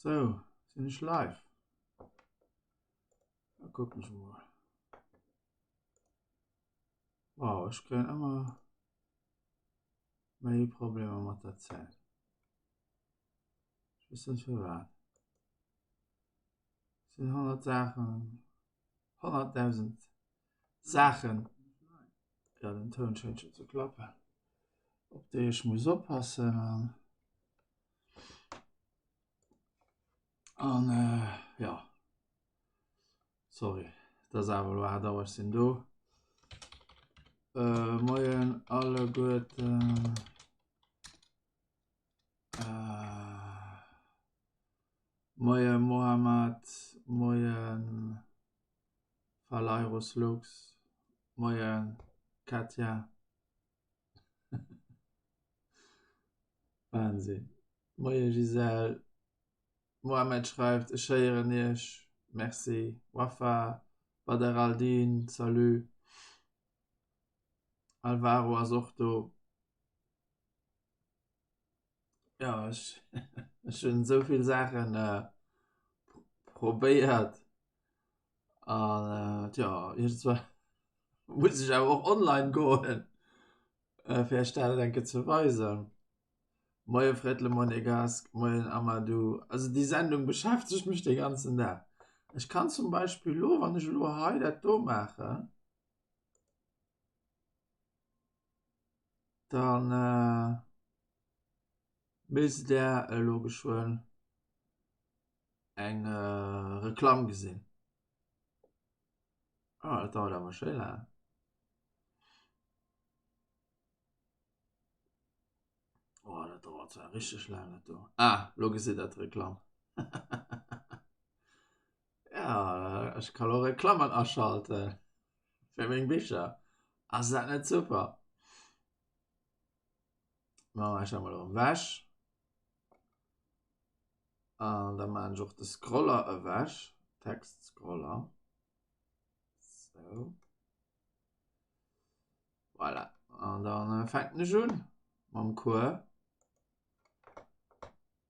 Sou, sinn ech live? Da kucken ech mol. Wow, ech kréien ëmmer méi Problemer mat der Zäit. Ech weess net firwat. Et sinn 100 Saachen, 100.000 Saachen, jo den Toun schéngt scho ze klappen, op déi ech muss oppassen an an jo sorry, et ass awer elo 8 Auer, ech sinn do. Moien alleguerten. Moie Mohammed, moie Phalairus Lux, moie Katja. Wahnsinn. Moie Gisèle. Mohammed schreift, ech héieren iech. Merci. Wafa, Badr Aldin, salut. Alvaro ass och do. Ja, ech, ech hunn esou vill Saachen äh, probéiert. An äh, tja, iergendzwou muss ech awer och online goen, äh, fir iech dat eng Kéier ze weisen. Moie Fred Le Monégasque, moien Amadou. Also déi Sendung beschäftegt mech de ganzen Dag. Ech kann zum Beispill elo, wann ech elo hei dat do maachen, Dann misst der elo geschwënn eng Reklamm gesinn. Ah, dat dauert awer schéi laang. Oh, dat dauert zwar richteg laang dat do. Ah, lo gesitt der d'Reklamm. Ja, ech kann och Reklammen aschalten fir meng Bicher. Ass dat net super? Maachen ech dat mol erëm ewech. An da maachen ech och de Scroller ewech, Textscroller. Sou. Voilà. An dann fänken ech un mam Cours.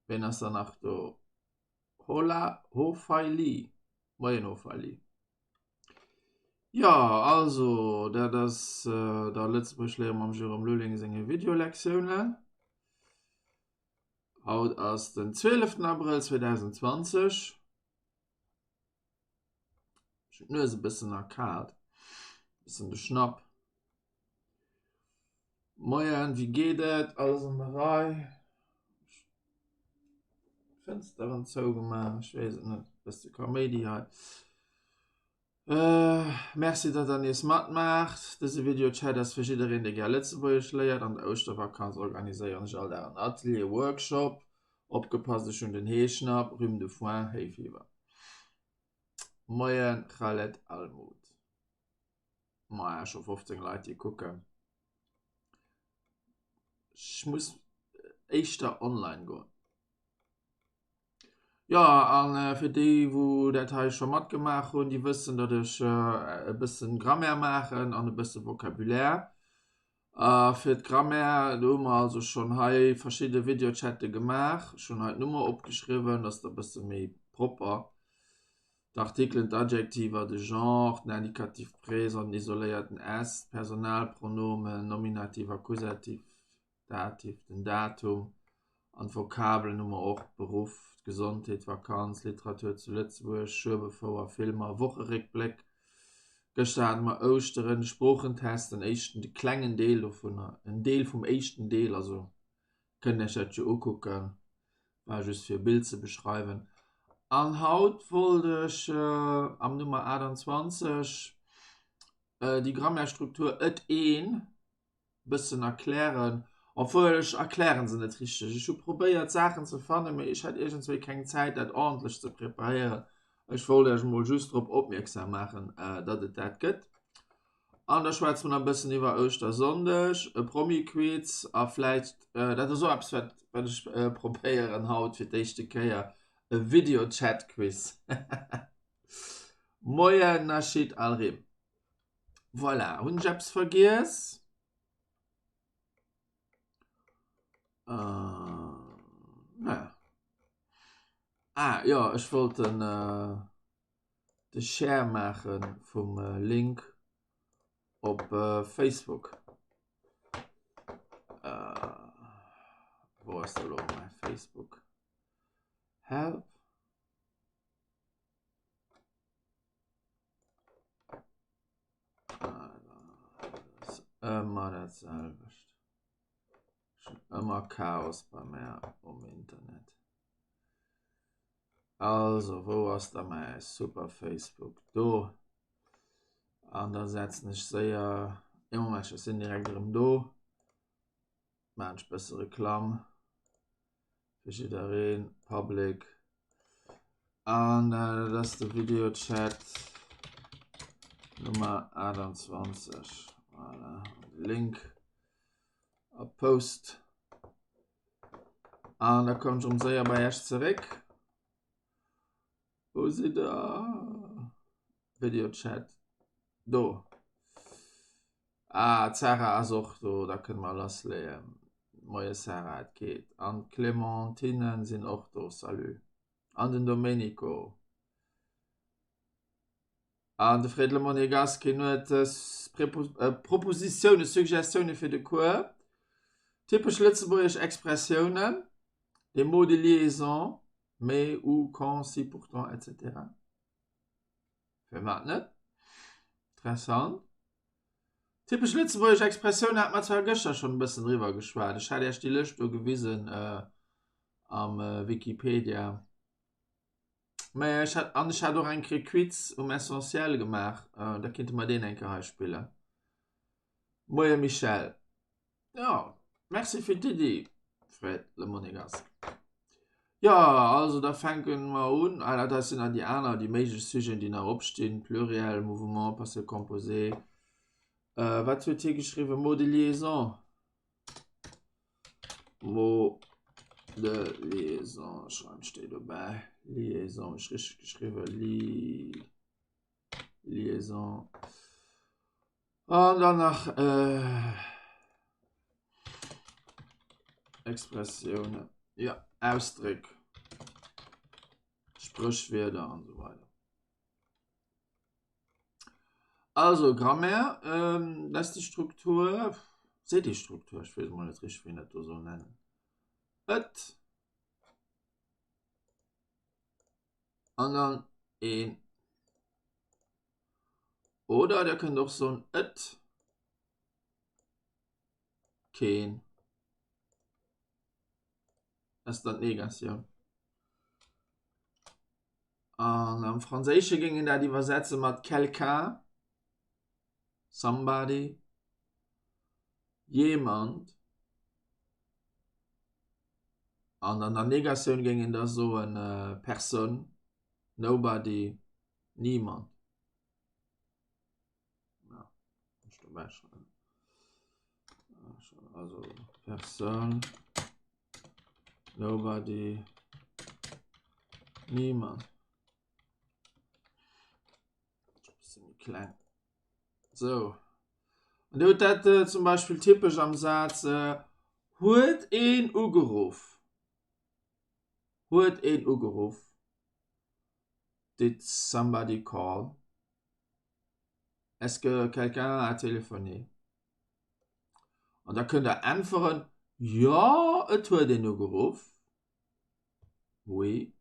Ween ass dann nach do? Hola Hofeili. Moien Hofeili. Jo, also dat ass da Lëtzebuerg léiere mam Jérôme Lulling senge Videolektiounen. Haut ass den 12. Abrëll 2020. Ech hunn d'Nues e bëssen erkaalt, e bëssen de Schnapp. Moien, wéi geet et? Alles an der Rei? Fënsteren zougemaach, ech weess et net, bësse Kaméidi hei. Merci datt der nees matmaacht. Dëse Video-Chat ass fir jiddereen dee gär Lëtzebuergesch léiert. An der Ouschtervakanz organiséieren ech all Dag en Atelier, Workshop. Opgepasst ech hunn den Heeschnapp, Rhume de foin, Héifiewer. Moien Khaled Almut. Maja scho 15 Leit déi kucken. Ech muss éischter online goen. Jo, an fir déi, wou dat hei scho matgemaach hunn, déi wëssen, datt ech e bëssen Grammaire maachen an e bësse Vocabulaire. A fir d'Grammaire, do hu mer also schonn hei verschidde Videochatte gemaach. Ech hunn hei d'Nummer opgeschriwwen, dass der e bësse méi propper d'Artikelen, d'Adjektiver, de Genre, den Indikativ présent, den isoléierten s, d'Personalpronomen, Nominativ, Akkusativ, Dativ, den Datum an d'Vokabelen hu mer och, Beruff, d'Gesondheet, Vakanz, Literatur zu Lëtzebuerg, Schueberfouer, Filmer, Wocheréckbléck. Gëschter hate mer Ouschteren, de Sproochentest, den éischten, de klengen Deel dovunner, en Deel vum éischten Deel, also kënnt Iech dat jo ukucken, war just fir e Bild ze beschreiwen. An haut wollt ech am Nummer 28 déi Grammaire-Struktur et een bëssen erklären, obwuel ech erklären se net richteg. Ech hu probéiert Saachen ze fannen, mee ech hat iergendswéi keng Zäit dat ordentlech ze preparéieren. Ech wollt iech mol just drop opmierksam maachen, datt et dat gëtt. An da schwätze mer nach e bëssen iwwer Ouschtersonndeg, e Promi-Quiz a vläicht, dat ass och eppes wat wat ech probéieren haut fir d'éischte Kéier, e Video-Chat-Quiz. Moien Nasheed Alrim. Voilà, hunn ech eppes vergiess? Äh, naja. Ah jo, ech wollt den de Share maache vum Link op Facebook. Wou ass da lo mäi Facebook? Help. Ëmmer dat selwecht. Ëmmer Chaos bei mär um Internet. Also, wou ass da mäi super Facebook? Do. An da setzen ech séier, ee Moment, ech sinn direkt erëm do. Maachen ech bësse Reklamm fir jiddereen, public. An dat ass de Videochat Nummer 28. Voilà, Link a Post. An da kommen ech erëm séier bei Iech zeréck. Wou sidd der? Videochat. Do. Ah, d'Sarah ass och do, da kënne mer lassleeën. Moie Sarah, et geet. An d'Clémentine sinn och do, salut. An den Domenico. An de Fred Le Monégasque, hien huet Propositiounen, Suggestioune fir de Cours, typesch lëtzebuergesch Expressiounen, les mots de liaison, mais, ou, quand, si, pourtant, etc. Firwat net? Interessant. Typesch lëtzebuergesch Expressioune hate mer zwar gëschter schonn e bëssen driwwer geschwat. Ech hat Iech déi Lëscht do gewisen am Wikipedia. Mä ech hat, an ech hat och eng Kéier Quiz um Essentiel gemaach. Äh, da kinnte mer deen eng Kéier hei spillen. Moie Michèle. Jo, merci fir d'Iddi, Fred Le Monégasque. Jo, also da fänke mer un. Ah, dat hei sinn dann déi aner, déi méiglech Sujeten, déi nach opstinn. Pluriel, Mouvement, Passé composé. Äh, wat huet hie geschriwwen? Mots de liaison. Mot de liaison schreiwen ech déi dobäi. Liaison hunn ech richteg geschriwwen. Li Liaison. An dann nach äh, Expressiounen. Ja, Ausdréck, Spréchwierder an esou weider. Also Grammaire, ähm, dat ass déi Struktur, seet déi Struktur, ech weess emol net richteg wéi een dat do soll nennen. Et an dann een. Oder der kënnt och soen et keen. Dat ass dann d'Negatioun. An am Franséische géing een dat iwwersetze mat quelqu'un, somebody, jemand. An an der Negatioun géing een da soen personne, nobody, niemand. Ja, ech dobäi schreiwen. Also personne, nobody, niemand. Bisschen méi kleng. So. An Dir hutt dat äh, zum Beispill typesch am Saz äh, huet een ugeruff. Huet een ugeruff. Did somebody call? Est-ce que quelqu'un a téléphoné? An da kënnt Der äntweren, Jo, et huet een ugeruff. Oui,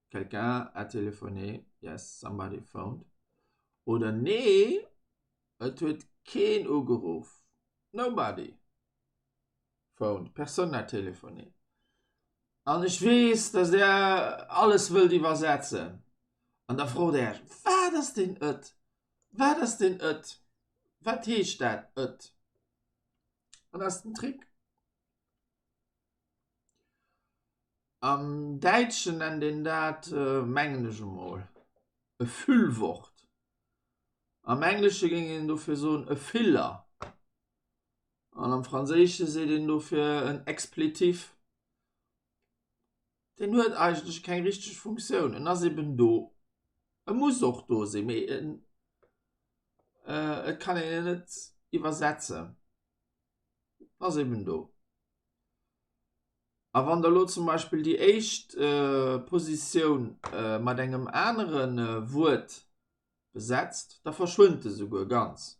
quelqu'un a téléphoné. Yes, somebody phoned. Oder Nee, et huet keen ugeruff. Nobody phoned. Personne n'a téléphoné. An ech weess, dass Der alles wëllt iwwersetzen. An da frot Der Iech, Wat ass deen et? Wat ass deen et? Wat heescht dat et? An dat ass den Trick. Am Däitschen nennt een dat, mengen ech emol, e Füllwort. Am Englesche géing een dofir soen e Filler. An am Franséische seet een dofir en Expletif. Deen huet eigentlech keng richteg Funktioun. En ass eben do. E muss och do sinn, mee en, et kann een en net iwwersetzen. En ass eben do. A wann der elo zum Beispill déi éischt Positioun mat engem anere Wuert besetzt, da verschwënnt e souguer ganz.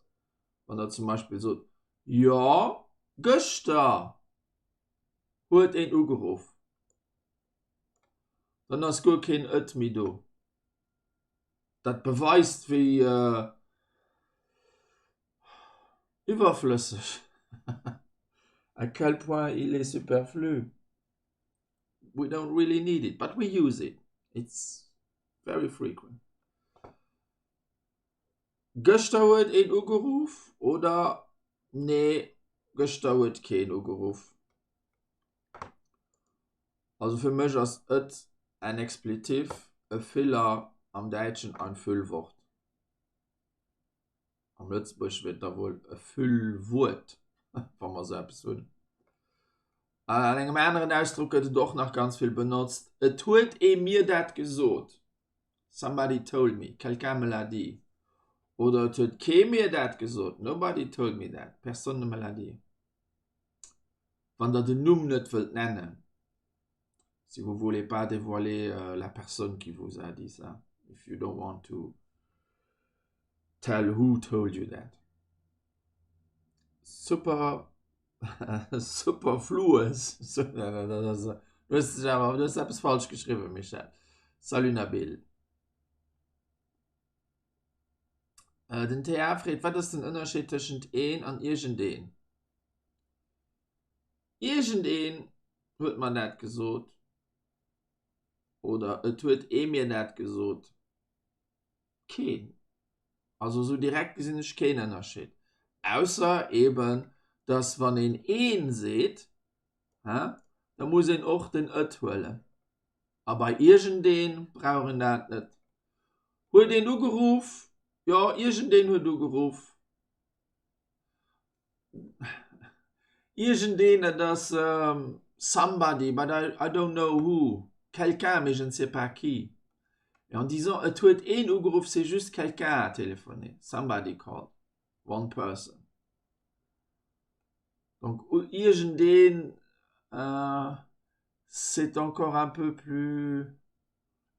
Wann der zum Beispill sot, Jo, gëschter huet een ugeruff, dann ass guer keen et méi do. Dat beweist, wéi iwwerflësseg, à quel point il est superflu. We don't really need it, but we use it. It's very frequent. Gëschter huet een ugeruff oder Nee, gëschter huet keen ugeruff. Also fir mech ass et en Expletiv, e Füller, am Däitschen ein Füllwort. Am Lëtzebuergesche wier et da wuel e Füllwuert, wa mer esou eppes hunn. An engem aneren Ausdrock gëtt et och nach ganz vill benotzt, Et huet ee mir dat gesot, somebody told me, quelqu'un me l'a dit. Oder Et huet kee mir dat gesot, nobody told me that, personne ne me l'a dit. Wann Der den Numm net wëllt nennen, si vous voulez pas dévoiler la personne qui vous a dit ça, if you don't want to tell who told you that. Super superfluous. Du hues dech awer, du hues eppes falsch geschriwwen, Michèle. Salut Nabil. Den TA freet, Wat ass den Ënnerscheed tëschent een an iergendeen? Iergendeen huet mer dat gesot oder et huet ee mir dat gesot. Keen. Also esou direkt gesinn ech keen Ënnerscheed. Ausser eben, dass wann een een seet, hä, da muss een och den et huelen. A bei iergendeen brauch een dat net. Huet een ugeruff? Jo, iergendeen huet ugeruff. Iergendeen, dat ass somebody, but I don't know who, quelqu'un, mais je ne sais pas qui. Et en disant et huet een ugeruff, c'est juste quelqu'un a téléphoné, somebody called, one person. Donc iergendeen, c'est encore un peu plus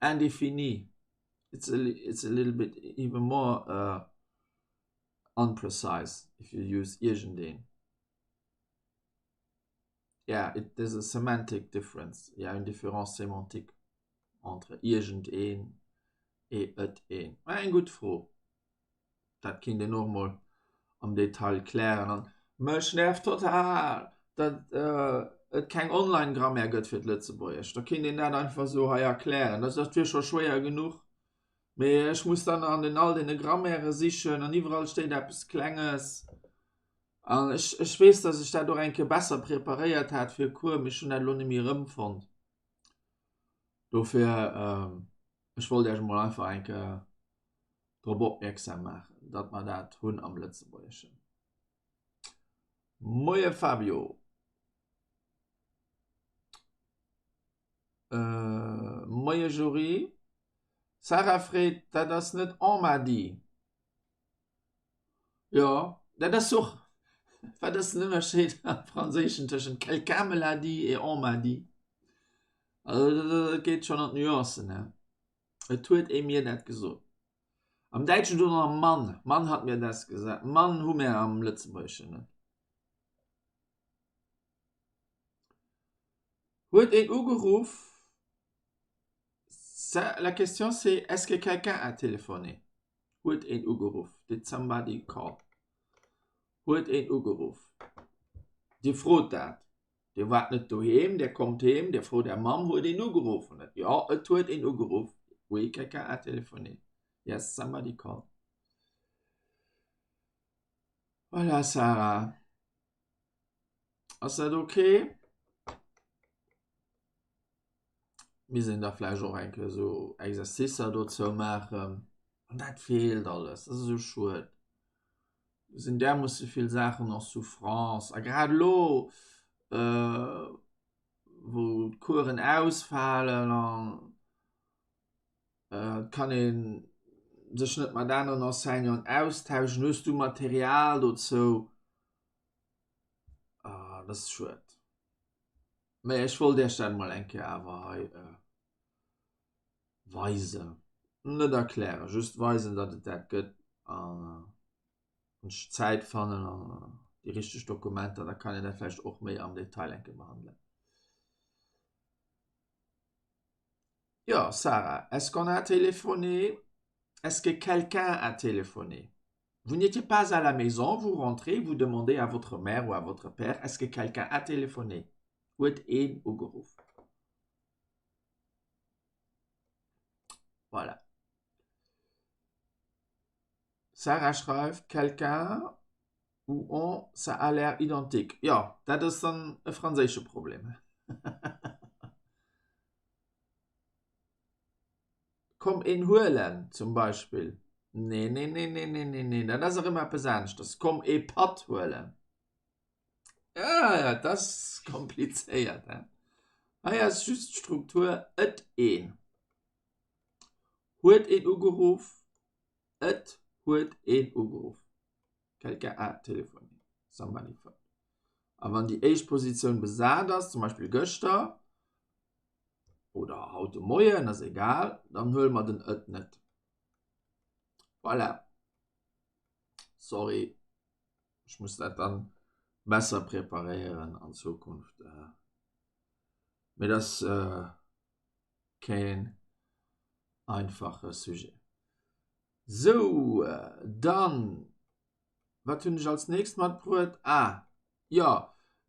indéfini, it's a, it's a little bit even more unprecise if you use iergendeen. Yeah, it, there's a semantic difference, il y a une différence sémantique entre iergendeen et et een. Mä eng gutt Fro. Dat kinnt een och mol am Detail klären. An mech nervt total, datt et keng Online-Grammaire gëtt fir d'Lëtzebuergescht. Da kinnt een dat einfach esou hei erklären. Dat wier scho schwéier genuch. Mee ech muss dann an den all deene Grammairë sichen an iwwerall steet eppes Klenges. An ech, ech weess, datt ech dat och eng Kéier besser preparéiert hat fir e Cours, mee ech hunn dat elo net méi erëmfonnt. Dofir, ech wollt Iech emol einfach eng Kéier drop opmierksam maachen, datt mer dat hunn am Lëtzebuergeschen. Moie Fabio. Moie Jury. Sarah freet, Dat ass net on m'a dit. Jo, dat ass och. Wat ass den Ënnerscheed am Franséischen tëschent quelqu'un me l'a dit et on m'a dit? Also dat geet schonn an d'Nuancen, ne? Et huet ee mir dat gesot. Am Däitschen do nach man, man hat mir das gesagt. Man hu mir am Lëtzebuergeschen net. Huet een ugeruff? La question c'est est-ce que quelqu'un a téléphoné? Huet een ugeruff? Did somebody call? Huet een ugeruff? Dir frot dat. Dir waart net doheem, Dir kommt heem, Dir frot Är Mamm, huet een ugeruff? Jo, et huet een ugeruff. Oui, quelqu'un a téléphoné. Yes, somebody called. Voilà, Sarah. Ass dat ok? Misst een da vläicht och eng Kéier esou Exercicer dozou maachen. An dat feelt alles, dat ass esou schued. Do sinn därmoosse vill Saachen en souffrance a grad elo wou d'Coursen ausfalen an et kann ee sech net mat aneren Enseignanten austauschen, hues du Material dozou? Dat ass schued. Mä ech wollt Iech dat mol eng Kéier awer hei weisen. Net erklären, just weisen, datt et dat gëtt an wann ech Zäit fannen an déi richteg Dokumenter, da kann een dat vläicht och méi am Detail eng Kéier behandelen. Jo, Sarah, est-ce qu'on a téléphoné? Est-ce que quelqu'un a téléphoné? Vous n'étiez pas à la maison, vous rentrez, vous demandez à votre mère ou à votre père, est-ce que quelqu'un a téléphoné? Huet een ugeruff? Voilà. Sarah schreift, quelqu'un ou on, ça a l'air identique. Jo, dat ass dann e franséische Problem. Komm een huelen zum Beispill. Nee, nee, nee, nee, nee, nee, nee, dat ass erëm eppes aneschters. Komm ee Patt huelen. Ja, ja, dat ass komplizéiert, hè. Hei ass just d'Struktur et een. Huet een ugeruff, et huet een ugeruff. Quelqu'un a téléphoné. Somebody phoned. A wann déi éischt Positioun besat ass, zum Beispill gëschter oder haut de Moien, ass egal, dann huele mer den et net. Voilà. Sorry, ech muss dat dann besser preparéieren an Zukunft. Mee dat ass keen einfache Sujet. Sou, dann, wat hunn ech als nächst matbruet? Ah, jo,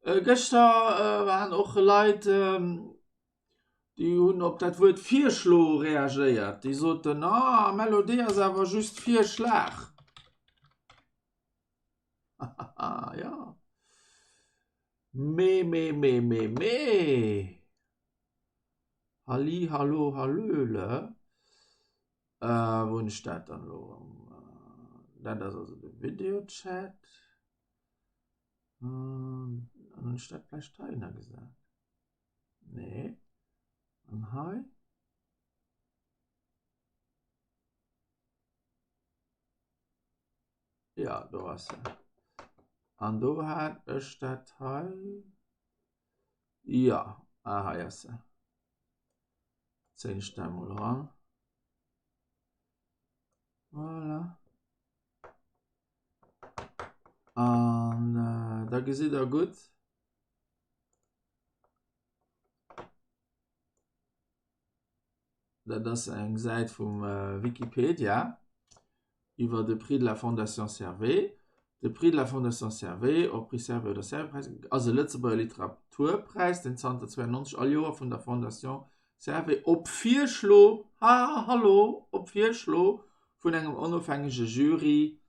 gëschter waren och Leit, déi hunn op dat Wuert Virschlo reagéiert. Déi soten, Ah, am LOD ass awer just Virschlag. Hahaha, jo. Mee, mee, mee, mee, mee. Halli, hallo, hallöle. Wou hunn ech dat dann elo erëm? Dat ass also de Videochat. Hunn ech dat vläicht heihinner gesat? Nee. An hei? Ja, do ass se. An do hat ech dat hei. Ja, ah, hei ass se. Zéien ech dat mol eran. Voilà. An äh, da gesitt der gutt. Dat ass eng Säit vum Wikipedia iwwer de Prix de la Fondation Servais. De Prix de la Fondation Servais, och Prix Servais oder Servais-Präis, ass e Lëtzebuerger Literaturpräis, deen zanter 92 all Joer vun der Fondation Servais op Virschlo, ha hallo, op Virschlo vun engem onofhängege Jury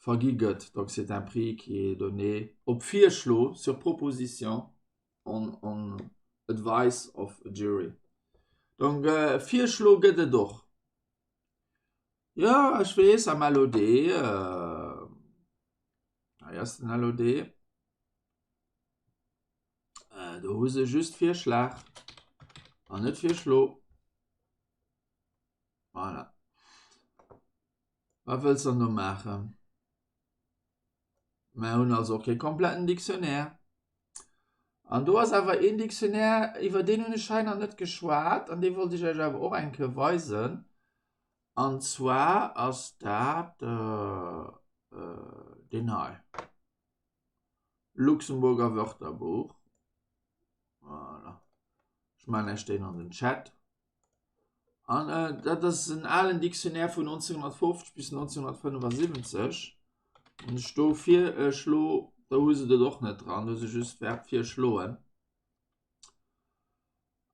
vergi gëtt. Donc c'est un prix qui est donné op Virschlo, sur proposition, on, on advice of a jury. Donc Virschlo gëtt et och. Jo, ech weess, am LOD, hei ass den LOD, do hu se just Virschlag an net Virschlo. Voilà. Wat wëlls dann do maachen? Mer hunn also och kee kompletten Dictionnaire. An do ass awer een Dictionnaire, iwwer deen hunn ech hei nach net geschwat an dee wollt ech Iech awer och eng Kéier weisen. An zwar ass dat deen hei, Luxemburger Wörterbuch. Voilà. Ech maachen Iech deen an den Chat. An äh, dat ass en alen Dictionnaire vun 1950 bis 1975. An ech do fir äh, schlo, da hu se dat och net dran, do se just Verb virschloen.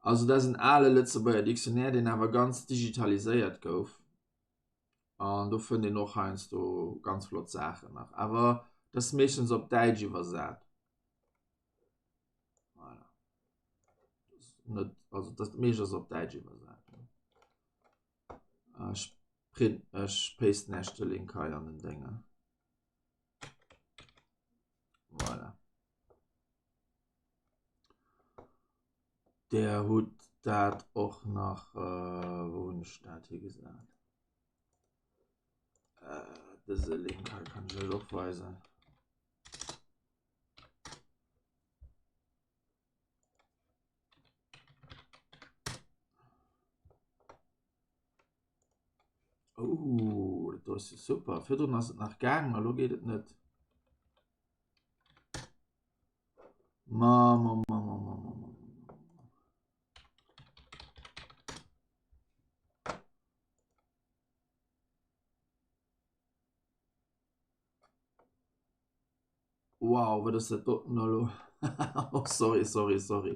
Also dat ass en ale Lëtzebuerger Dictionnaire, deen awer ganz digitaliséiert gouf. An do fënnt een och heiansdo ganz flott Saachen nach. Awer dat ass meeschtens op Däitsch iwwersat. Voilà. Net, also dat meescht ass op Däitsch iwwersat. Ech print, ech pasten Iech de Link hei an den Dénge. Voilà. Der hutt dat och nach, äh, wou hunn ech dat hi gesat? Äh, dëse Link hei kann ech Iech och weisen. Oh, dat do ass jo super. Virdrun ass et nach gaangen, elo geet et net. Ma, ma, ma, ma, ma, ma, ma. Wow, wat ass dat doten elo? Oh, sorry, sorry, sorry.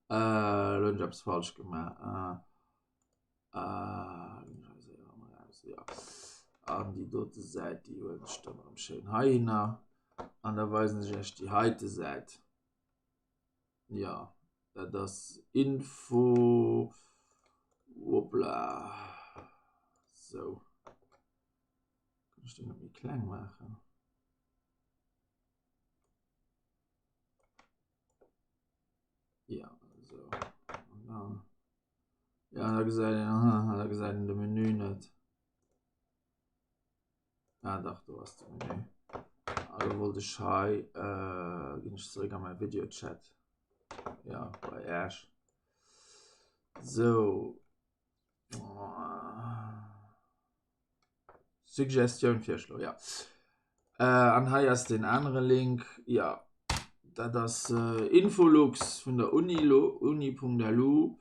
Äh, elo hunn ech eppes falsch gemaach. Äh, äh, ja. An déi dote Säit, déi huelen ech dann erëm schéin heihinner. An da weisen ech iech déi heite Säit. Ja, dat ass Info. Hoppla. Sou. Kann ech déi nach méi kleng maachen? Ja, so. An dann, ja, da gesäit een, aha, da gesäit een de Menü net. Ah, dach, do ass de Menü. Also wollt ech hei, äh, ginn ech zeréck a mäi Videochat. Ja, bei Äech. So. Suggestioun, Virschlo, ja. Äh, an hei ass den anere Link, ja, dat ass äh, Infolux vun der Uni, uni.lu.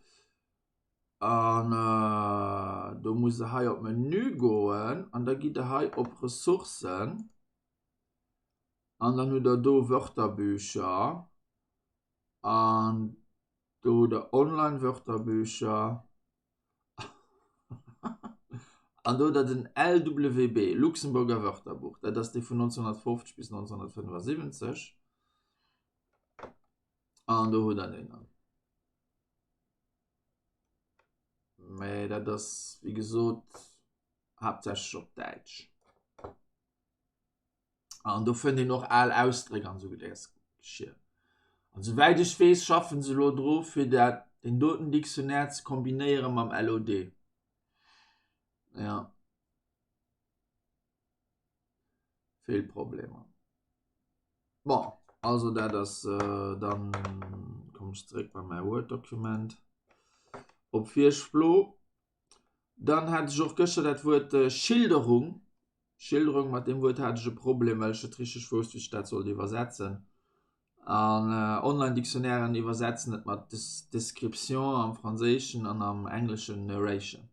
An äh, do muss der hei op Menü goen an da gitt der hei op Ressourcen. An dann hutt der do Wörterbücher an do hutt der Online-Wörterbücher. An do der den LWB, Luxemburger Wörterbuch, dat ass dee vun 1950 bis 1975. An do hutt der deen dann. Mä dat ass, wéi gesot, haaptsächlech op Däitsch. An do fënnt een och al Ausdréck an esou Gedéngs-Geschir. An souwäit ech weess, schaffen se elo dru fir dat, deen doten Dictionnaire ze kombinéiere mam LOD. Ja. Vill Problemer. Bon, also dat ass dann, kommen ech zeréck bei mäi Word-Document op Virschlo. Dann hat ech och gëschter dat Wuert Schilderung. Schilderung, mat deem Wuert hat ech e Problem, well ech net richteg wousst, wéi ech dat sollt iwwersetzen. An Online-Dictionnairen iwwersetzen et mat Description am Franséischen an am Engleschen Narration.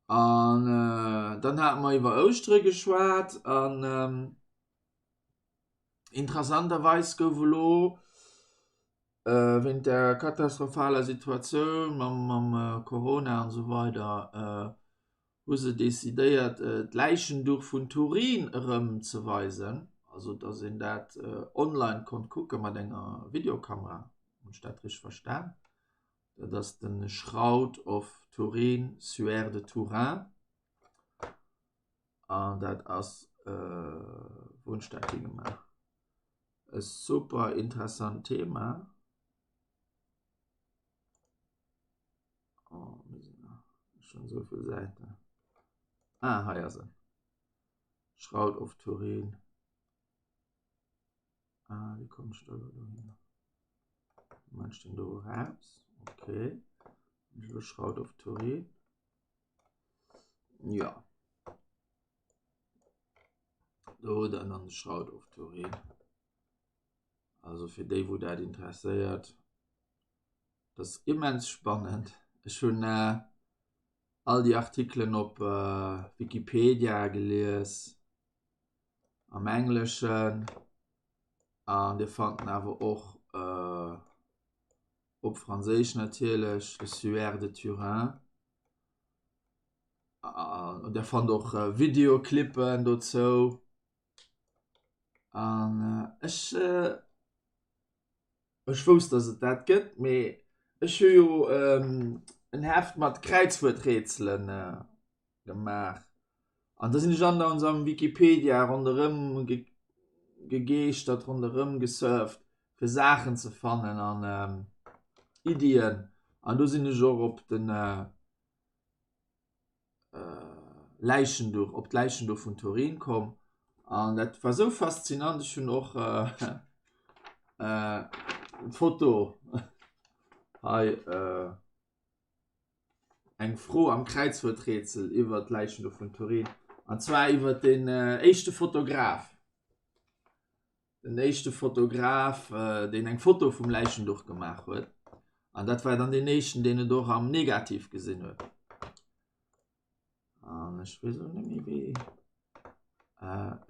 An dann hate mer iwwer Ouschtere geschwat an interessanterweis gouf elo Wéint der katastrophaler Situatioun mam Corona an esou weider hu se decidéiert d'Läichenduch vun Turin erëm ze weisen, also datt een dat online konnt kucke mat enger Videokamera, hunn ech dat richteg verstan? Dat ass de Shroud of Turin, Suaire de Turin, an dat ass, wou hunn ech dat higemaach? E super interessant Thema. Oh, schon so viel Seiten. Ah, hei ass en. Shroud of Turin. Ah, wie komme ich da hin? Meinst du do raus? Okay. Shroud of Turin. Ja. Do hutt der dann de Shroud of Turin. Also fir déi wou dat interesséiert, dat ass immens spannend. Ech hunn äh, all déi Artikelen op äh, Wikipedia gelies, am Engleschen, an Dir fannt en awer och äh, op Franséisch natierlech, Le Suaire de Turin. An der fannt och Videoclippen dozou. An ech ech wousst, datt et dat gëtt, mee ech hu jo en Heft mat Kräizwuerträtselen gemaach. An da sinn ech andauernd am Wikipedia ronderëm gegeeschtert, ronderëm gesurft, fir Saachen ze fannen an Iddien. An do sinn ech och op den Läichenduch, op d'Läichenduch vun Turin komm an dat war sou faszinant, ech hunn och d'Foto hei. Eng Fro am Kräizwuerträtsel iwwer d'Läichenduch vun Turin, an zwar iwwer den éischte Fotograf. Den éischte Fotograf, deen eng Foto vum Läichenduch gemaach huet. An dat war dann deen éischten, deen et och am Negativ gesinn huet. An ech weess elo net méi wéi.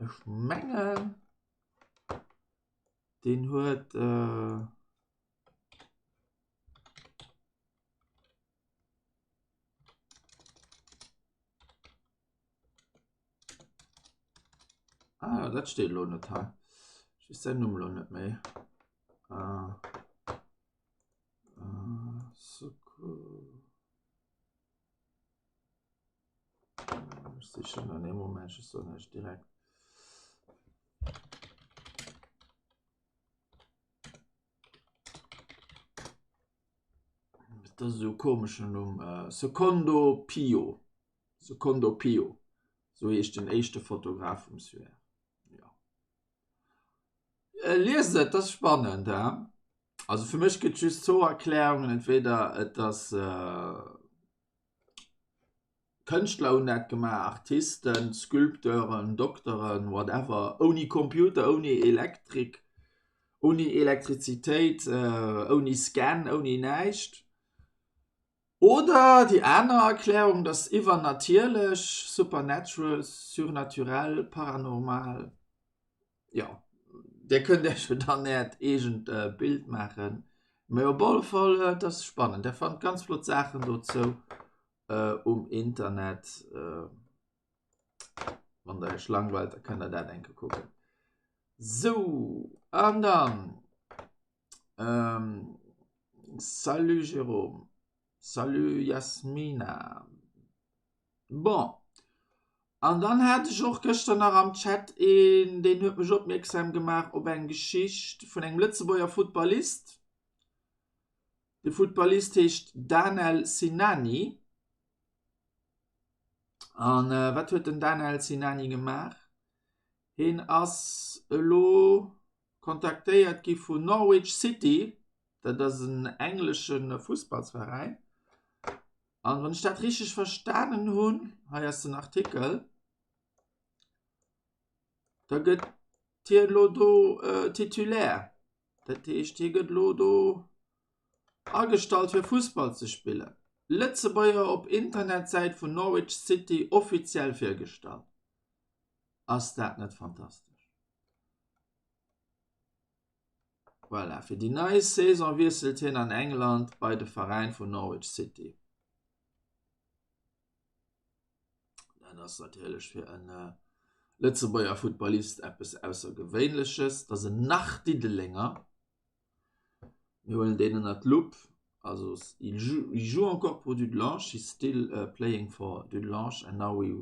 Ech mengen, deen huet. Ah, dat steet elo net hei. Ech weess säin Numm elo net méi. Ah. Ah, Secours. Ech sichen an ee Moment, ech soen iech direkt. Dat ass esou e komeschen Numm. Secondo Pio. Secondo Pio. Sou heescht den éischte Fotograf vum Suaire. Jo. Liest et, dat ass spannend, he? Also fir mech gëtt just zwou Erklärungen, entweder et ass Kënschtler hunn dat gemaach, Artisten, Sculpteuren, Dokteren, whatever, ouni Computer, ouni Elektrik, ouni Elektrizitéit, ouni Scan, ouni näischt. Oder déi aner Erklärung, dass iwwernatierlech, supernatural, surnaturel, paranormal, jo, Dir kënnt Iech jo dann Äert eegent Bild maachen. Mee op alle Fall, et ass spannend. Dir fannt ganz flott Saachen dozou um Internet. Wann der Iech langweilt, da kënnt der dat eng Kéier kucken. Sou, an dann, salut Jérôme, salut Yasmina. Bon, an dann hat ech och gëschter nach am Chat een, deen huet mech opmierksam gemaach op eng Geschicht vun engem Lëtzebuerger Futtballist. De Futtballist heescht Danel Sinani. An wat huet den Danel Sinani gemaach? Hien ass elo kontaktéiert gi vun Norwich City, dat ass en englesche Fussballsveräin. An wann ech dat richteg verstanen hunn, hei ass den Artikel, da gëtt hie elo do Titulaire. Dat heescht, hie gëtt elo do agestallt fir Fussball ze spillen. Lëtzebuerger op Internetsäit vun Norwich City offiziell virgestallt. Ass dat net fantastesch? Voilà, fir déi nei Saison wiesselt hien an England bei de Veräin vun Norwich City. Dat ass natierlech fir en Lëtzebuerger Futtballist eppes Aussergewéinleches. Dat ass en Nach-Diddelenger. Mir huelen deen ënner d'Lupp. Also il joue, il joue encore pour Dudelange, he's still playing for Dudelange and now we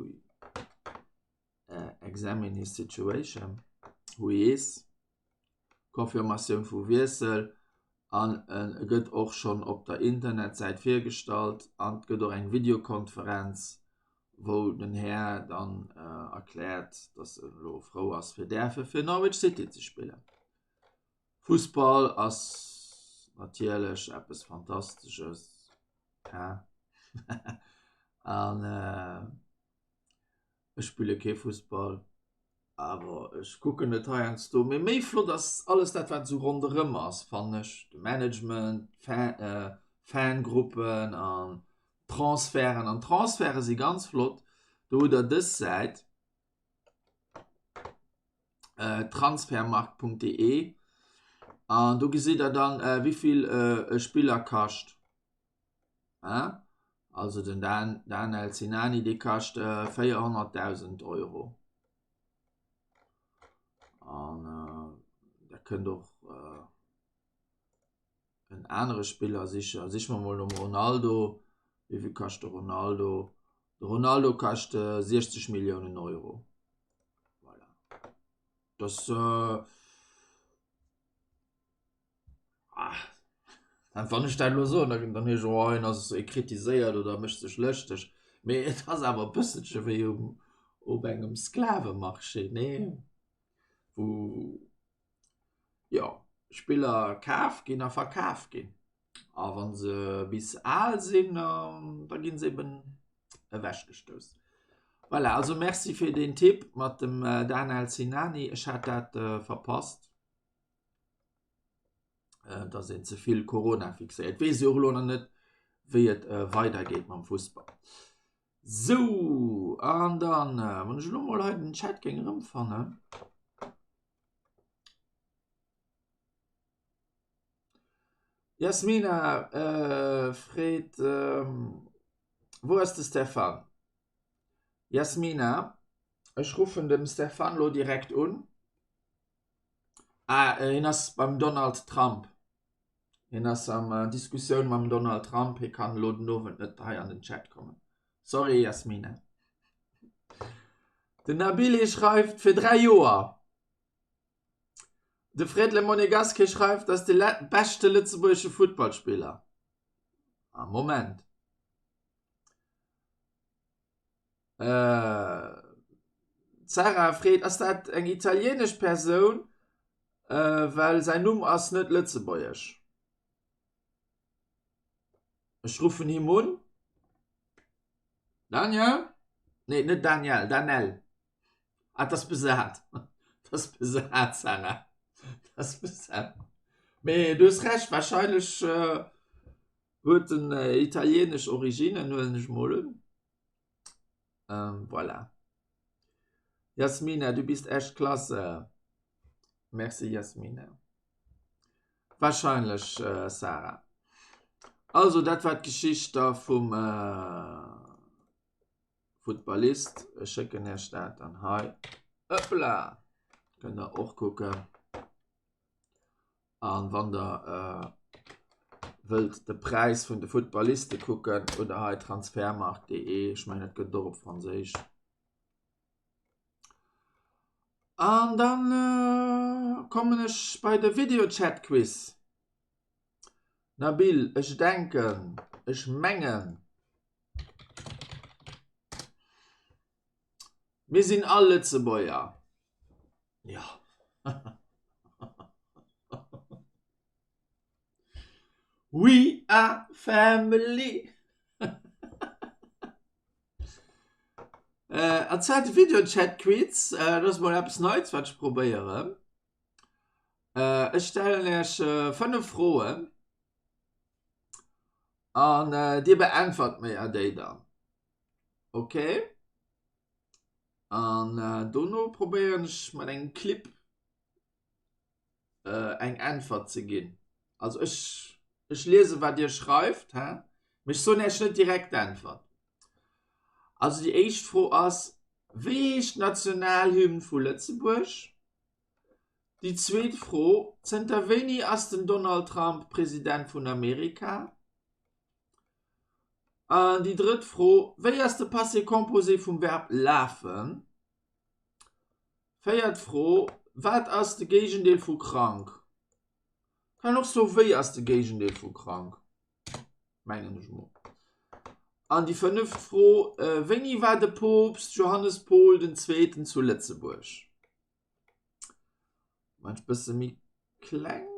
examine his situation, who he is. Confirmatioun vu Wiessel an e gëtt och schonn op der Internetsäit virgestallt an et gëtt och eng Videokonferenz, wou den Här dann erkläert, datt en elo frou ass fir däerfe fir Norwich City ze spillen. Fussball ass natierlech eppes Fantastesches, he? An Ech spille kee Fussball, awer ech kucken et heiansdo. Mee méi flott ass alles dat, wat esou ronderëm ass, fannen ech. De Management, d'Fangruppen an d'Transferten. An d'Transferte si ganz flott. Do hutt Der dës Säit, transfermarkt.de, an do gesitt Der dann, wéi vill e Spiller kascht. Also den Dan Daniel Sinani dee kascht 400.000 Euro. An da kënnt och en anere Spiller sicher. Siche mer mol nom Ronaldo. Wéi vill kascht de Ronaldo? De Ronaldo kascht 60 Milliounen Euro. Voilà. Das äh, Ah, wann ech dat elo soen, dann dann heescht oh hien ass e kritiséiert oder mécht sech lëschteg. Mee et ass awer e bësselche wéi um op engem Sklavemarché, nee? Wou jo Spiller kaf ginn a verkaf ginn. A wa se bis al sinn, da gi se eben ewechgestouss. Voilà, also Merci fir deen Tipp mat dem Danel Sinani. Ech hat dat verpasst, dass een ze vill Corona fixéiert. Weess jo och elo nach net, wéi et weidergeet mam Fussball. Sou, an dann, wann ech elo mol hei den Chat géing erëmfannen. Jasmina freet, Wou ass de Stéphane? Jasmina, Ech ruffen dem Stéphane lo direkt un. Ah, hien ass beim Donald Trump. Hien ass an Diskussioun mam Donald Trump. Hie kann elo den Owend net hei an den Chat kommen. Sorry, Jasmina. Den Nabili schreift, Fir 3 Joer. De Fred Le Monegasque schreift, ass de beschte lëtzebuergesche Futtballspiller am Moment. D'Sarah freet, ass dat eng italienesch Persoun, well säin Numm ass net lëtzebuergesch. Ech ruffen him un. Daniel? Nee, net Daniel, Danel. Ah, dat ass besat. Dat ass besat, Sarah. Dat ass besat. Mee du hues Recht, wahrscheinlech äh, huet en äh, italienesch Originen, huelen ech mol un. Ähm, voilà. Jasmina, du bist echt klasse. Merci, Jasmina. Wahrscheinlech, äh, Sarah. Also, dat war d'Geschicht da vum äh, Futtballist. Ech schécken Iech dat dann hei. Ëppla! Kënnt der och kucken. An wann der äh, wëllt de Präis vun de Futtballiste kucken, oder hei transfermarkt.de, ech mengen et gëtt och op Franséisch. An dann äh, kommen ech bei de Videochat-Quiz. Nabil, ech denken, ech mengen, Mir sinn all Lëtzebuerger. Jo. We are family. An zwar de Videochat-Quiz. Dat ass mol eppes Neits, wat ech probéieren. Ech stellen Iech 5 Froen. An Dir beäntwert mir déi dann. Ok? An dono probéieren ech mat engem Clip eng Äntwert ze ginn. Also ech, ech liese wat Dir schreift, hä? Mee ech soen Iech net direkt d'Äntwert. Also déi éischt Fro ass, Wéi heescht d'Nationalhymn vu Lëtzebuerg? Déi zweet Fro, Zënter wéini ass den Donald Trump President vun Amerika? An déi drëtt Fro, Wéi ass de Passé composé vum Verb lafen? Véiert Fro, Wat ass de Géigendeel vu krank? Kann och soe wéi ass de Géigendeel vu krank? Mengen ech mol. An déi fënneft Fro, Wéini war de Poopst Johannes Paul den Zweeten zu Lëtzebuerg? Maan ech bësse méi kleng.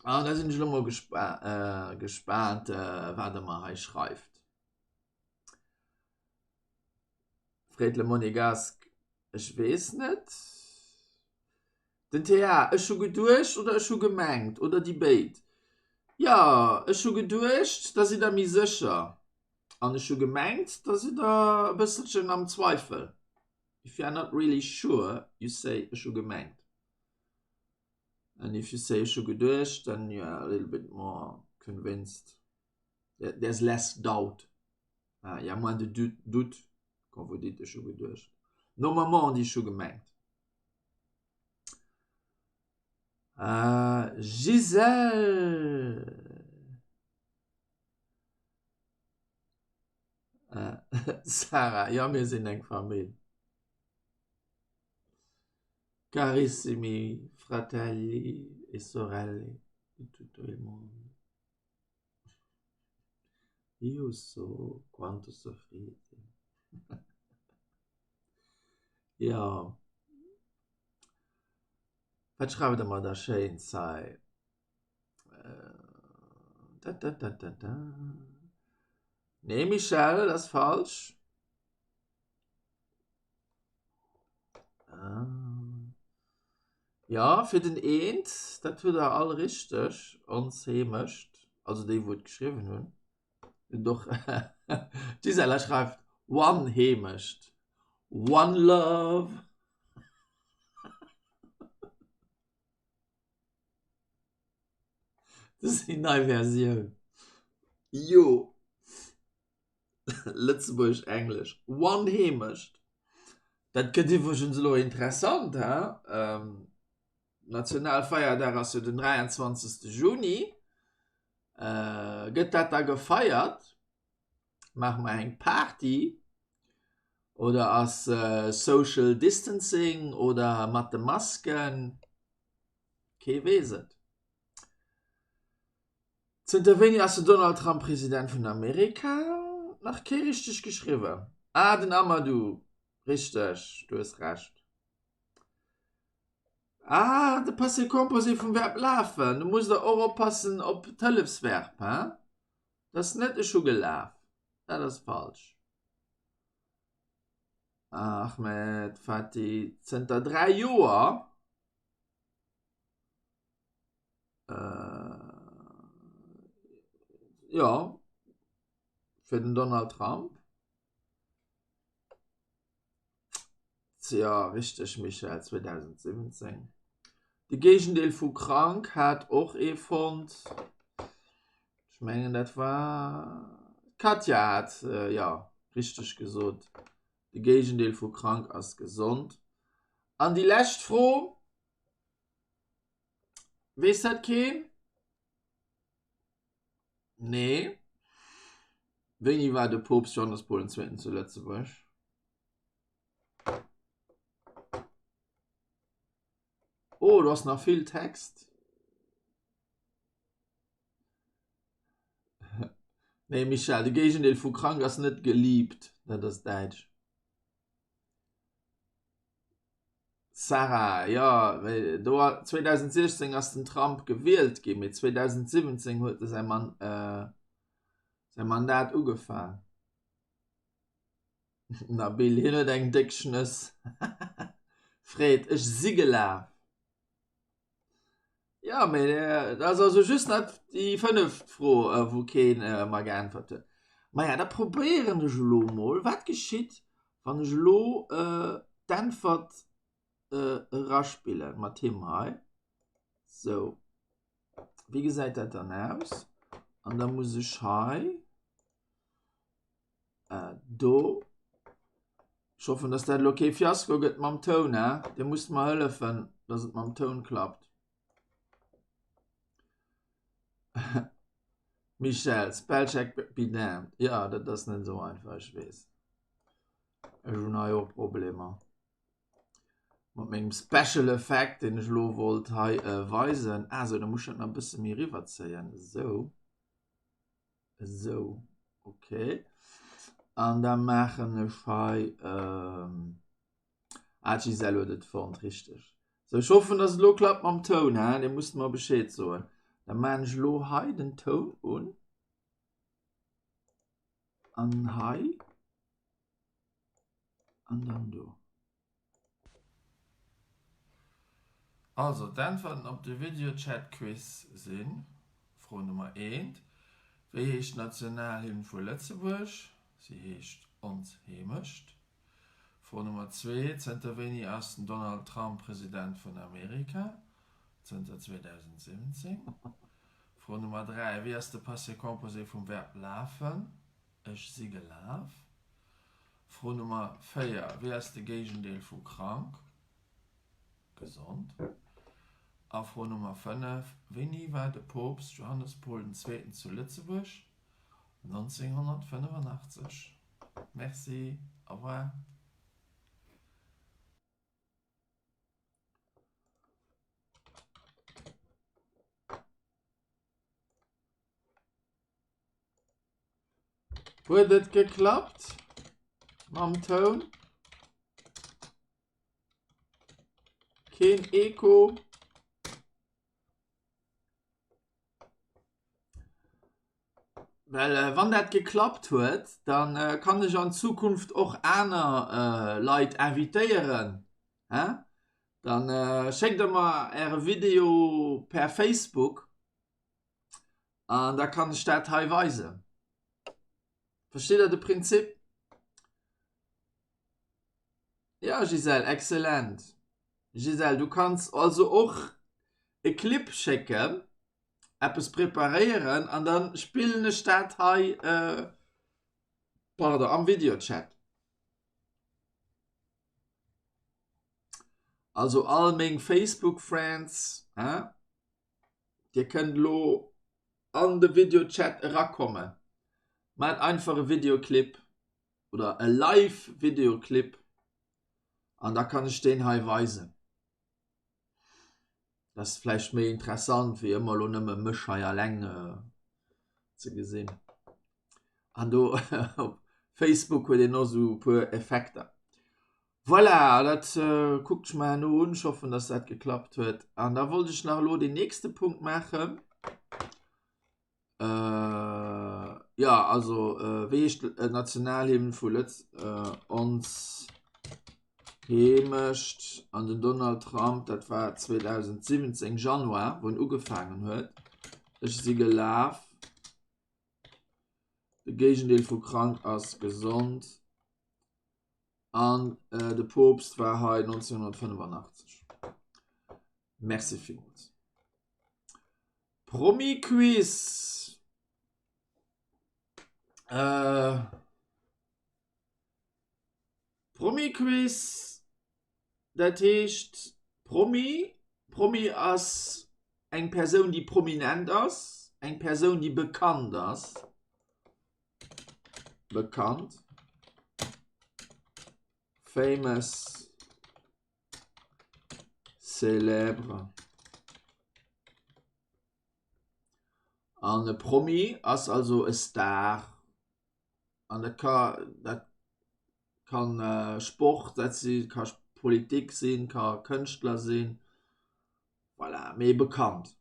An da sinn ech elo mol gespa äh, gespaant, äh, wat der mer hei schreift. Freet le Monegasque, ech weess net. Den TA, ech hu geduecht oder ech hu gemengt oder déi béid. Jo, ech hu geduecht, da sidd der méi sécher. An ech hu gemengt, da sidd der e bësselchen am Zweifel. If you are not really sure, you say ech hu gemengt. And if you say ech hu geduecht, then you are a little bit more convinced. There's less doubt. Il y a moins de doute quand vous dites ech hu geduecht. Normalement on dit ech hu gemengt. Gisèle! Sarah, jo mir sinn eng Famill. Carissimi fratelli e sorelle di tutto il mondo. Io so quanto soffrite. Jo. Wat schreift der mer da Schéins hei? Da, da, da, da, da. Nee, Michèle, dat ass falsch. Ah. Ja, fir den Eent, dat hutt der all richteg, ons Heemecht, also déi wou et geschriwwen hunn. Doch d'Gisela schreift One Heemecht, One Love. Dat ass déi nei Versioun. Jo. Lëtzebuergesch-Englesch. One Heemecht. Dat gëtt iwwregens elo interessant, he? Nationalfeierdag ass jo den 23. Juni. Gëtt dat da gefeiert? Maache mer eng Party? Oder ass Social Distancing oder mat de Masken? Kee weess et. Zënter wéini ass de Donald Trump President vun Amerika? Nach kee richteg geschriwwen. Ah, den Amadou. Richteg, du hues Recht. Ah, de Passé composé vum Verb lafen. Do musst der och oppassen op d'Hëllefsverb, he? Dat ass net ech hu gelaf. Dat ass falsch. Ahmed, Fatih, zënter 3 Joer. Jo, fir den Donald Trump. Jo, richteg Michèle, 2017. De Géigendeel vu krank hat och ee fonnt. Ech mengen dat war d'Katja hat, jo, richteg gesot. De Géigendeel vu krank ass gesond. An déi lescht Fro, Weess dat keen? Nee. Wéini war de Poopst Johannes Paul den Zweeten zu Lëtzebuerg? Oh, do ass nach vill Text. Nee, Michèle, de Géigendeel vu krank ass net geliebt, dat ass däitsch. Sarah, Jo, mee do 2016 ass den Trump gewielt ginn, mee 2017 huet e säi Man säi Mandat ugefaang. Nabil, Hien huet eng déck Schnëss. Fred, Ech si gelaf. Jo, mee dat ass also just nach déi fënneft Fro, wou kee mer geäntwert huet. Maja, da probéieren ech elo mol, wat geschitt, wann ech elo d'Äntwert eraspillen mat him hei. Sou, wéi gesäit dat dann aus? An da muss ech hei Do. Ech hoffen, dass dat elo kee Fiasko gëtt mam Toun, he? Dir musst mer hëllefen, dass et mam Toun klappt. Michèle, Spellcheck be damned. Ja, dat ass net esou einfach, ech weess. Ech hunn hei och Problemer mat mengem Special Effect, deen ech elo wollt hei weisen. Ah sou, da muss ech dat nach e bësse méi eriwwerzéien. Esou. Esou, okay. An da maachen ech hei, ähm, ah, d'Gisèle huet et fonnt, richteg. Sou, ech hoffen, dass et elo klappt mam Toun, hein? Dir musst mer Bescheed soen. Da maachen ech elo hei den Toun un. An hei. An dann do. Also, d'Äntwerten op de Videochat-Quiz sinn, Fro Nummer eent, Wéi heescht d'Nationalhymn vu Lëtzebuerg? Si heescht Ons Heemecht. Fro Nummer zwee, Zënter wéini ass den Donald Trump President vun Amerika? Zënter 2017. Fro Nummer dräi, Wéi ass de Passé composé vum Verb lafen? Ech si gelaf. Fro Nummer 4, Wéi ass de Géigendeel vu krank? Gesond. A Fro Nummer 5, Wéini war de Poopst Johannes Paul den Zweeten zu Lëtzebuerg? 1985. Merci, au revoir. Huet et geklappt mam Toun? Keen Echo? Well wann dat geklappt huet, da kann ech an Zukunft och aner Leit invitéieren. Dann schéckt der mer äre Video per Facebook an da kann ech dat hei weisen. Versteet der de Prinzip? Ja Gisèle, excellent. Gisèle, du kanns also och e Clip schécken. eppes preparéieren an dann spillen ech dat hei pardon am Videochat. Also all meng Facebook Friends, hein, dir kënnt elo an de Videochat erakommen. Maacht einfach e Videoclip oder e Live Videoclip an da kann ech deen hei weisen. Dat ass vläicht méi interessant wéi ëmmer elo nëmme mech hei alleng ze gesinn. An do op Facebook huet een och esou e puer Effekter. Voilà, dat kuckt ech mer herno un. Ech hoffen, dass dat geklappt huet. An da wollt ech nach elo deen nächste Punkt maachen. Äh, ja, also äh, wéi heescht d'Nationalhymn vu Lëtz äh, ons Heemecht an den Donald Trump, dat war 2017 Januar, wou en ugefaangen huet. Ech si gelaf. De Géigendeel vu krank ass gesond. An äh, de Poopst war hei 1985. Merci villmools. Promi-Quiz. Äh, Promi-Quiz, dat heescht Promi, Promi ass eng Persoun, déi prominent ass, eng Persoun, déi bekannt ass. Bekannt. Famous. Célèbre. An e Promi ass also e Star. An dat ka dat kann Sport dat si ka Politik sinn, ka Kënschtler sinn, voilà, mee bekannt.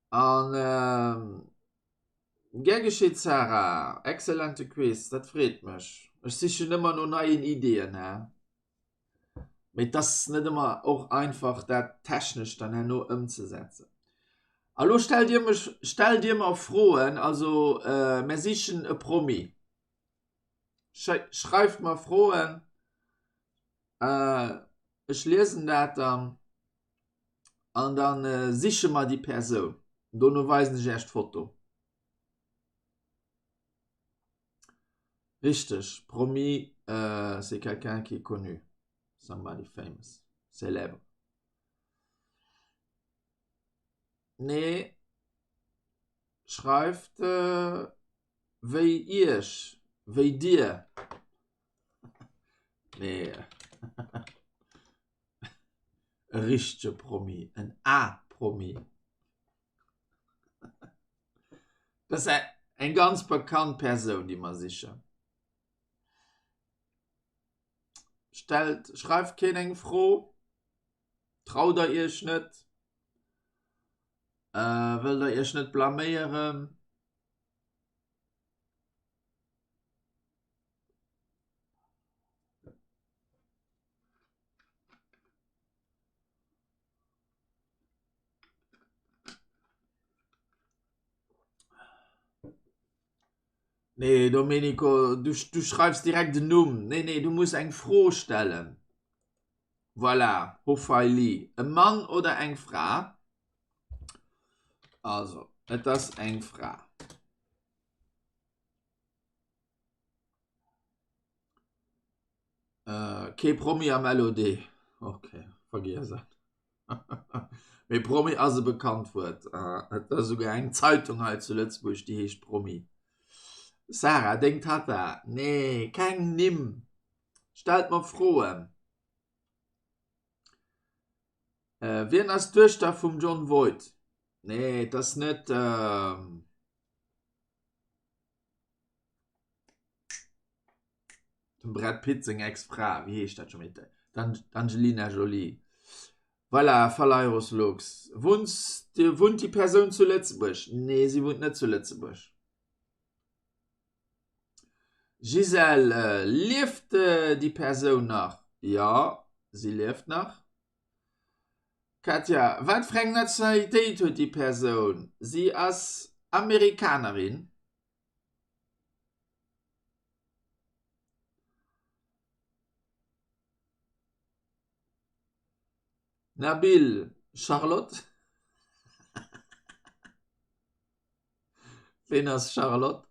An gär geschitt Sarah, excellente Quiz, dat freet mech. Ech sichen ëmmer no neien Ideeën, he. Mee et ass net ëmmer och einfach dat technesch dann herno ëmzesetzen. A lo stellt Dir mech, stellt Dir mer Froen, also mär sichen e Promi. Schreift mer Froen, ech liesen dat dann an da siche mer déi Persoun. Dono weisen ech Iech d'Foto. Richteg, Promi c'est quelqu'un qui est connu, somebody famous, célèbre. Nee, schreift wéi Iech, wéi Dir. Nee, e richtege Promi, en A-Promi. Dat ass eng ganz bekannt Persoun, déi mer sichen. Stellt, schreift keen eng Fro? Traut der iech net? Wëllt der iech net blaméieren? Nee, Domenico, du, du schreifs direkt den Numm. Nee, nee, du muss eng Fro stellen. Voilà, Hofeili. E Mann oder eng Fra? Also, et ass eng Fra. Kee Promi am LOD. Ok, vergiess et. Mee Promi ass e bekannt Wuert. Et ass esouguer eng Zeitung hei zu Lëtzebuerg, déi heescht Promi. Sarah, deng Tatta? Nee, keng Nimm. Stellt mer Froen. Wien ass d'Duechter vum Jon Voight? Nee, et ass net. Dem Brad Pitt seng Ex-Fra, wéi heescht dat scho méi? D'Angelina Jolie. Voilà, Falairos Lux. Wunns, wunnt déi Persoun zu Lëtzebuerg? Nee, si wunnt net zu Lëtzebuerg. Gisèle, Lieft déi Persoun nach? Jo, si lieft nach. Katja, Wat fir eng Nationalitéit huet déi Persoun? Si ass Amerikanerin. Nabil, Charlotte? Ween ass Charlotte?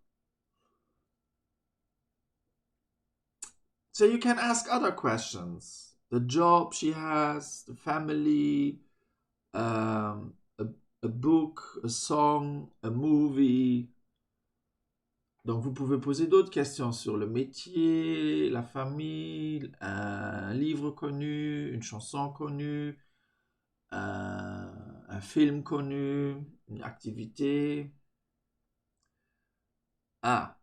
So you can ask other questions. The job she has, the family, um, a, a book, a song, a movie. Donc vous pouvez poser d'autres questions sur le métier, la famille, un livre connu, une chanson connue, un, un film connu, une activité. Ah,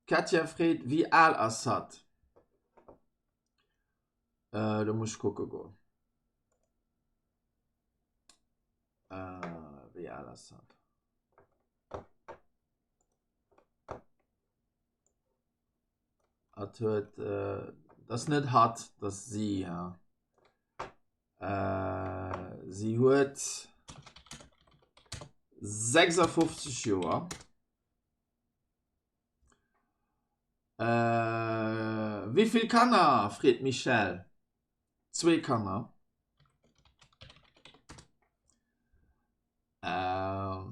d'Katja freet, Wéi al ass hatt? Äh, do muss ech kucke goen. Äh, wéi al ass hatt? Hatt huet, äh, dat ass net hatt, dat ass si, ja. Äh, si huet 56 Joer. Äh, wéi vill Kanner? freet d'Michèle. Zwee Kanner. Äh,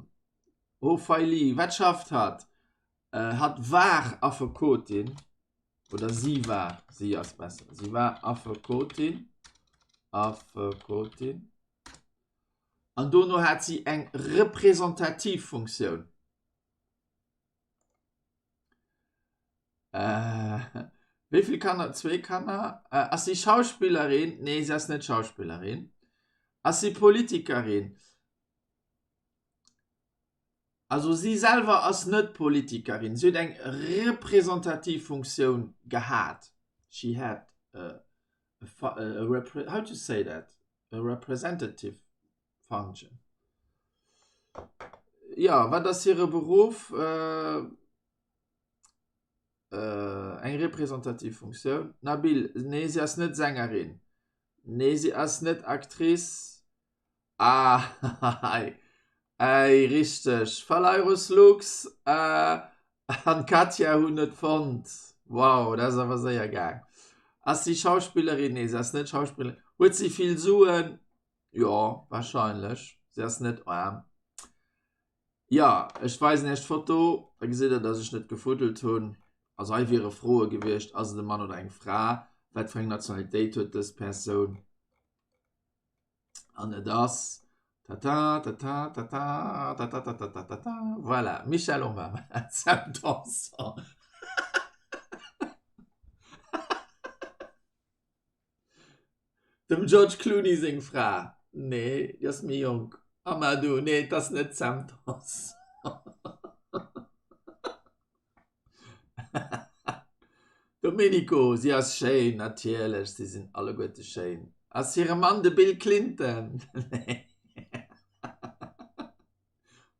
oh Feili, wat schafft hatt? Äh, hatt war Affekotin. Oder si war, si ass besser. Si war Affekotin. Affekotin. An dono hat si eng representativ Funktioun. Äh, wéi vill Kanner? Zwee Kanner. Äh, ass si Schauspillerin? Nee, si ass net Schauspillerin. Ass si Politikerin? Also si selwer ass net Politikerin. Si huet eng representativ Funktioun gehat. She had a, a, a, a how to say that? A representative function. Jo, wat ass hire Beruff? Eng representativ Funktioun. Nabil, Nee, si ass net Sängerin. Nee, si ass net Actrice. Ah, hei, ei, richteg, Phalairus Lux an d'Katja hunn et fonnt. Wow, dat ass awer séier gaang. Ass si Schauspillerin? Nee, si ass net Schauspillerin. Huet si vill Suen? Jo, wahrscheinlech. Si ass net aarm. Jo, ech weisen iech d'Foto, da gesitt der, dass ech net gefuddelt hunn. Also hei wiere Froe gewiescht, Ass et e Mann oder eng Fra? Wat fir eng Nationalitéit huet dës Persoun? An et ass tata tata tata tata tata tata voilà, Michelle Obama, Sam Tanson. Dem George Clooney seng Fra? Nee, déi ass méi jonk. Amadou, nee, et ass net d'Sam Tanson. Domenico, si ass schéin, natierlech, si sinn alleguerte schéin. Ass hire Mann de Bill Clinton? Nee.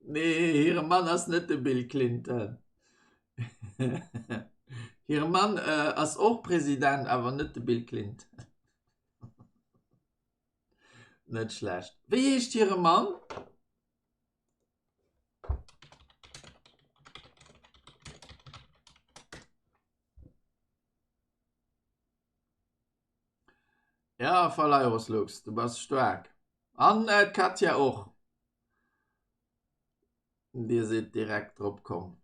Nee, hire Mann ass net de Bill Clinton. Hire Mann ass och President, awer net de Bill Clinton. Net schlecht. Wéi heescht hire Mann? Ja, Phalaeros Lux, du bass staark. An d'Katja och. Dir sidd direkt drop komm.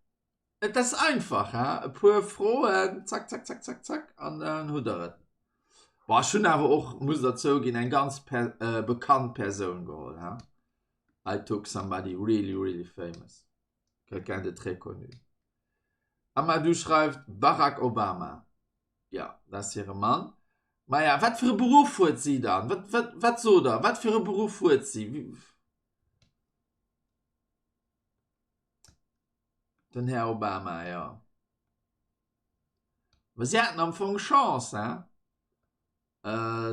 Et ass einfach, he? E puer Froen, zack, zack, zack, zack, zack, an dann hutt der et. Boah, ech hunn awer och, muss der zouginn, eng ganz per äh, bekannt Persoun geholl, he? I took somebody really, really famous. Quelqu'un de très connu. Amadou schreift Barack Obama. Jo, dat ass hire Mann. Maja, wat fir e Beruff huet si dann? Wat, wat, wat sot der? Wat fir e Beruff huet si? Den Här Obama, jo. Mä si haten am Fong Chance, hein?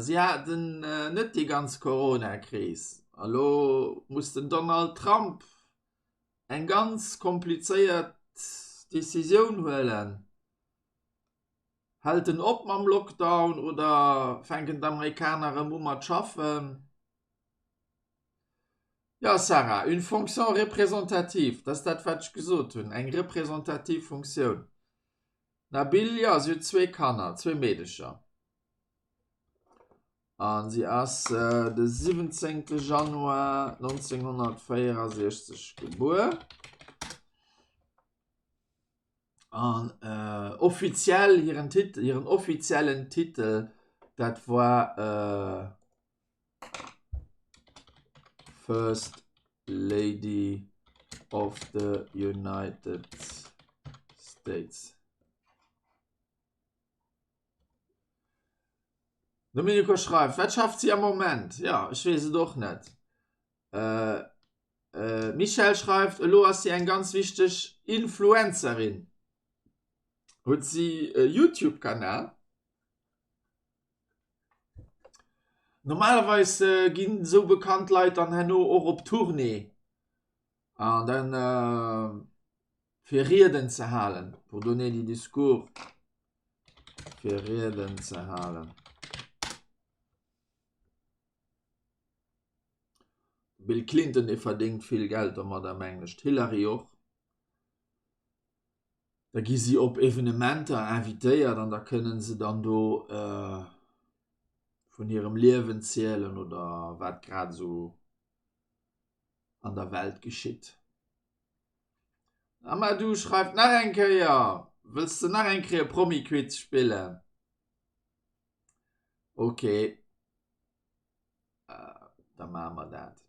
Si haten net déi ganz Corona-Kris. A lo muss den Donald Trump eng ganz komplizéiert Decisioun huelen. Hält en op mam Lockdown oder fänken d'Amerikaner erëm u mat schaffen? Jo Sarah, une fonction représentative, dat ass dat wat ech gesot hunn, eng representativ Funktioun. Nabil, jo si huet zwee Kanner, zwee Meedecher. An si ass de 17. Januar 1964 gebuer. An äh, offiziell hiren Titel, hiren offiziellen Titel, dat war äh, First Lady of the United States. Domenico schreift, wat schafft si am Moment? Ja, ech weess et och net. Äh, äh, Michèle schreift, elo ass si eng ganz wichteg Influencerin. Huet si e YouTube-Kanal? Normalerweis äh, ginn esou bekannt Leit dann herno och op Tournée an dann äh, fir Rieden ze halen, pour donner des discours, fir Rieden ze halen. Bill Clinton dee verdéngt vill Geld domadder, mengen ech, d'Hillary och. Da gi si op Evenementer invitéiert an da kënne se dann do vun hirem Liewen zielen oder wat grad esou an der Welt geschitt. Amadou schreift nach eng Kéier, Wëlls de nach eng Kéier Promi-Quiz spillen? Ok. Da maache mer dat.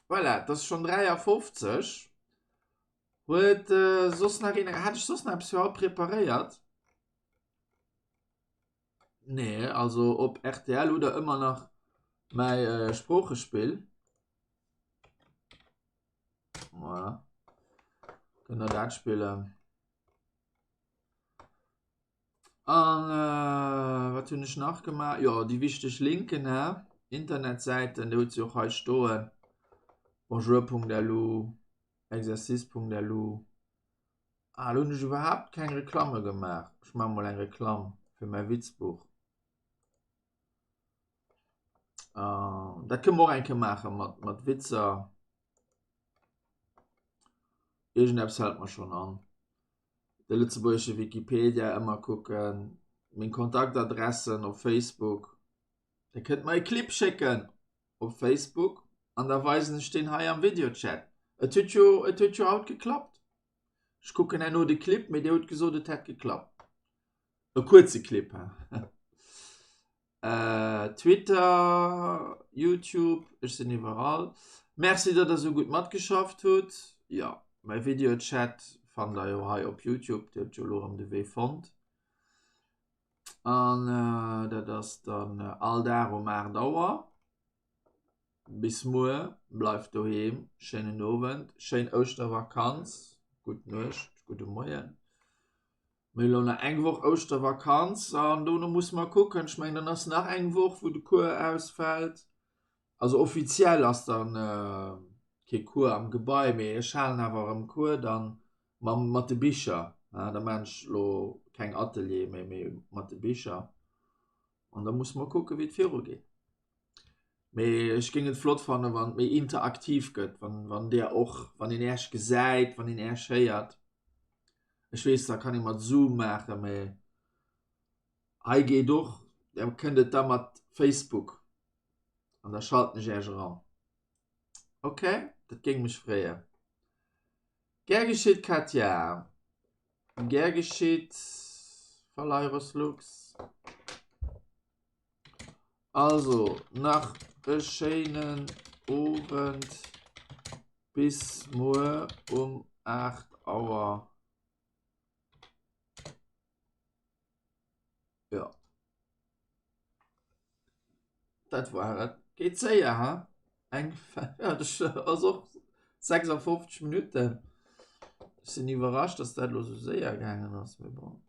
Voilà, et ass schonn 53. Huet soss nach een, hat ech soss nach eppes fir haut preparéiert? Nee, also op rtl hutt der ëmmer nach mäi Sproochespill. Voilà. Kënnt der dat spillen. An wat hunn ech nach gemaach? Jo, déi wichteg Linken, he? Internetsäiten, déi hutt se och hei stoen. Bonjour.lu, exercice.lu. Ah, elo hunn ech iwwerhaapt keng Reklamme gemaach. Ech maache mol eng Reklamm fir mäi Witzbuch. Dat kënne mer och eng Kéier maache mat, mat Witzer. Iergendeppes fält mer schonn an. De lëtzebuergesche Wikipedia ëmmer kucken, meng Kontaktadressen op Facebook. Dir kënnt mer e Clip schécken op Facebook an da weisen ech deen hei am Videochat. Et huet jo, et huet jo haut geklappt. Ech kucken herno de Clip, mee Dir hutt gesot, et hätt geklappt. E kuerze Clip, he. Twitter, Youtube, ech sinn iwwerall. Merci datt der sou gutt matgeschafft hutt. Jo, mäi Videochat fannt der jo hei op Youtube, dir hutt jo elo erëm de Wee fonnt. An dat ass dann all Dag um 8 Auer. Bis muer, bleift doheem, schéinen Owend, schéin Ouschtervakanz, gutt Nuecht, gudde Moien. Mir hunn elo nach eng Woch Ouschtervakanz an dono musse mer kucken. Ech mengen, dann ass nach eng Woch, wou de Cours ausfält. Also offiziell ass dann kee Cours am Gebai, mee ech halen awer erëm Cours dann mam mat de Bicher. Da maachen ech elo keng Ateliere méi, mee mat de Bicher. An da musse mer kucken, wéi et virugeet. Mee ech géing et flott fannen, wann et méi interaktiv gëtt, wann, wann der och, wann een Äech gesäit, wann een Äech héiert. Ech weess, da kann ee mat Zoom maachen, mee hei geet och, der kënnt et da mat Facebook an da schalten ech Äech eran. Ok, dat géing mech freeën. Gär geschitt, Katja. Gär geschitt, Valeiros Lux. Also, nach e schéinen Owend. Bis muer um 8 Auer. Jo. Dat war et. Geet séier, ha? Eng ass och 56 Minutten. Ech sinn iwwerrascht, dass dat elo sou séier gaangen ass, mee bon.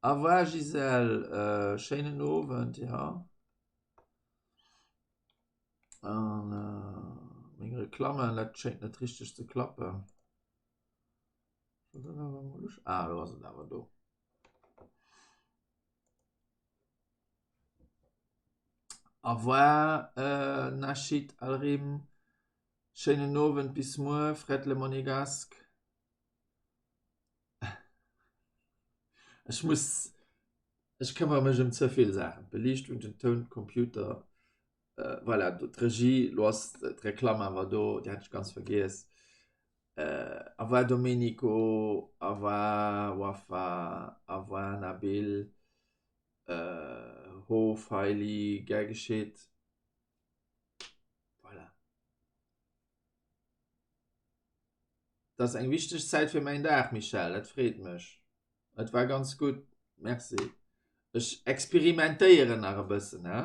Au revoir Gisèle, schéinen Owend, jo. An meng Reklammen, dat schéngt net richteg ze klappen. Ah, do ass et awer do. Au revoir Nachid Alrim, schéinen Owend, bis muer Fred le Monégasque. Ech muss, ech këmmere mech ëm ze vill Saachen, d'Beliichtung, den Toun, Computer, voilà, d'Regie, lo ass d'Reklamm awer do, déi hat ech ganz vergiess. Au revoir Domenico, au revoir Wafa, au revoir Nabil. Ho Feili, gär geschitt. Voilà. Dat ass eng wichteg Zäit fir mäin Dag, Michèle, dat freet mech. Et war ganz gutt, merci. Ech experimentéieren nach e bëssen, he?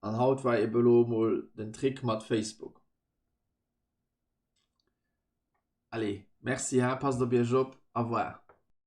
An haut war ebe lo mol den Trick mat Facebook. Allez, merci, he? Passt op iech op. Au revoir.